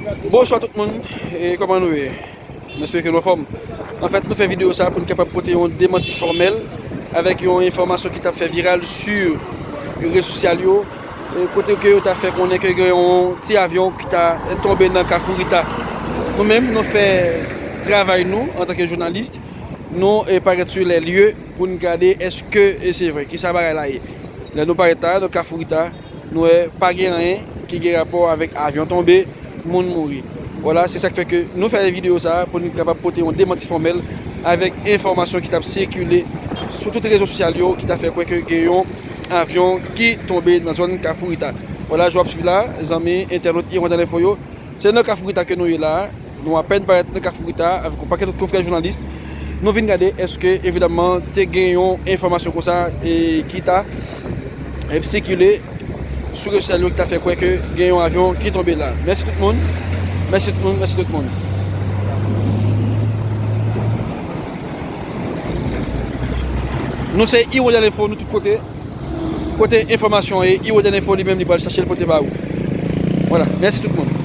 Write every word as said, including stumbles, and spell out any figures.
Bonswa tout moun, e kòman nou ye? M espere ke nou anfòm. Anfèt, nou fè videyo sa pou n kapab pote yon demanti fòmèl avèk yon enfòmasyon ki t ap fè viral sou rezo sosyal yo, e kote ke yo ta fè konnen ke gen yon ti avyon ki ta tonbe nan Kafou Rita. Nou menm, nou fè travay nou antanke jounalis, nou e parèt sou lè lye pou n gade èske e se vre, kisa bagay la ye. Lè nou parèt la, nan Kafou Rita, nou wè pa gen anyen ki gen rapò avèk avyon tonbe, moun mouri. Vwala, se sa k fè ke nou fè videyo sa a pou nou kapab pote yon demanti fòmèl avèk enfòmasyon ki t ap sikile sou tout rezo sosyal yo ki ta fè kwè ke gen yon avyon ki tonbe nan zòn Kafou Rita. Vwala, jan w ap swiv la, zanmi entènot Iwandan Enfo yo, se nan Kafou Rita ke nou ye la a. Nou apèn parèt nan Kafou Rita avèk yon pakèt lòt konfrè jounalis. Nou vin gade èske, evidaman, te gen yon enfòmasyon konsa e ki ta e sikile sou rezo sosyal yo ki ta fè kwè ke gen yon avyon ki tonbe la. Mèsi tout moun. Mèsi tout moun. Mèsi tout moun. Nou se Iwandan Enfo, nou tout kote. Kote enfòmasyon ye, Iwandan Enfo li menm li pral chache l pote ba ou. Vwala, mèsi tout moun.